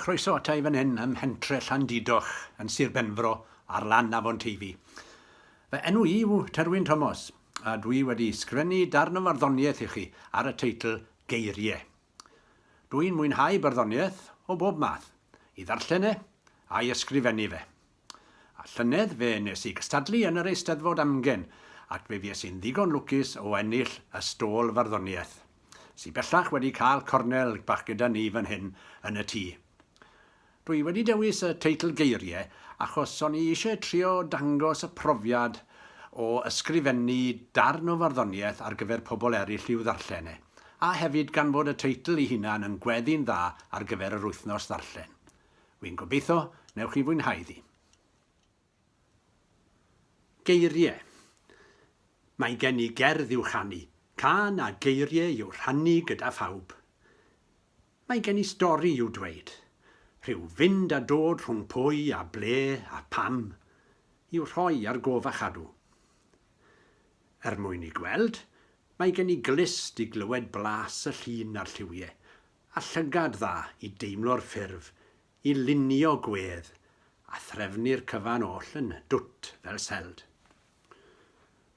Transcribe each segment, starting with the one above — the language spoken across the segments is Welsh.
chroeso ata i fan hyn ym mhentre Llandudoch yn Sir Benfro ar lan Afon Teifi. Fy enw i yw Terwyn Tomos a dwi wedi sgrennu darn o farddoniaeth i chi ar y teitl Geirie. Dw i'n mwynhau barddoniaeth o bob math, i ddarllen e a'i ysgrifennu fe. A llynedd fe nes i gystadlu yn yr Eisteddfod Amgen ac fe fues i'n ddigon lwcus o ennill y stôl farddoniaeth, sy bellach wedi cael cornel bach gyda ni fan hyn yn y tŷ. Dwi wedi dewis y teitl Geirie achos o'n i eisiau trio dangos y profiad o ysgrifennu darn o farddoniaeth ar gyfer pobl eraill i'w ddarllen e, a hefyd gan fod y teitl ei hunan yn gweddu'n dda ar gyfer yr wythnos ddarllen. Wi'n gobeitho newch chi fwynhau ddi. Geirie. Mae gen i gerdd i'w chanu, cân a geirie i'w rhannu gyda phawb. Mae gen i stori i'w dweud, rhyw fynd a dod rhwng pwy a ble a pam, i'w rhoi ar gof a chadw. Er mwyn i gweld, mae gen i glust i glywed blas y llun a'r lliwie, a llygad dda i deimlo'r ffurf, i lunio gwedd, a threfnu'r cyfan oll yn dwt fel seld.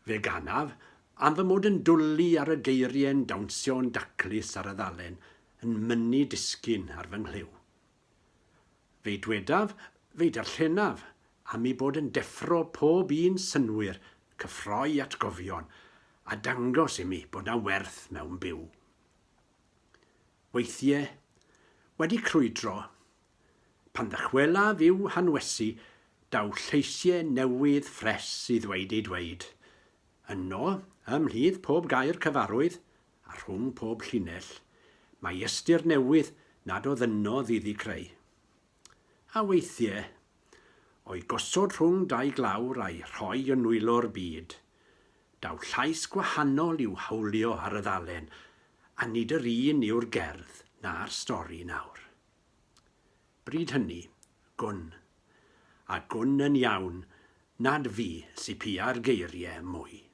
Fe ganaf, am fy mod yn dwlu ar y geirie'n dawnsio'n daclus ar y ddalen, yn mynnu disgyn ar fy nghlyw. Fe'i dwedaf, fe'i darllenaf, am ei bod yn deffro pob un synnwyr, cyffroi atgofion, a dangos imi bod 'na werth mewn byw. Weithie, wedi crwydro, pan ddychwelaf i'w hanwesu, daw lleisie newydd ffres i ddweud eu dweud. Yno, ymhlith pob gair cyfarwydd, a rhwng pob llinell, mae ystyr newydd nad oedd yno ddydd i creu. A weithie, o'i gosod rhwng dau glawr a'i rhoi yn nwylo'r byd, daw llais gwahanol i'w hawlio ar y ddalen, a nid yr un yw'r gerdd na'r stori nawr. Bryd hynny, gwn, a gwn yn iawn, nad fi sy pia'r geirie mwy.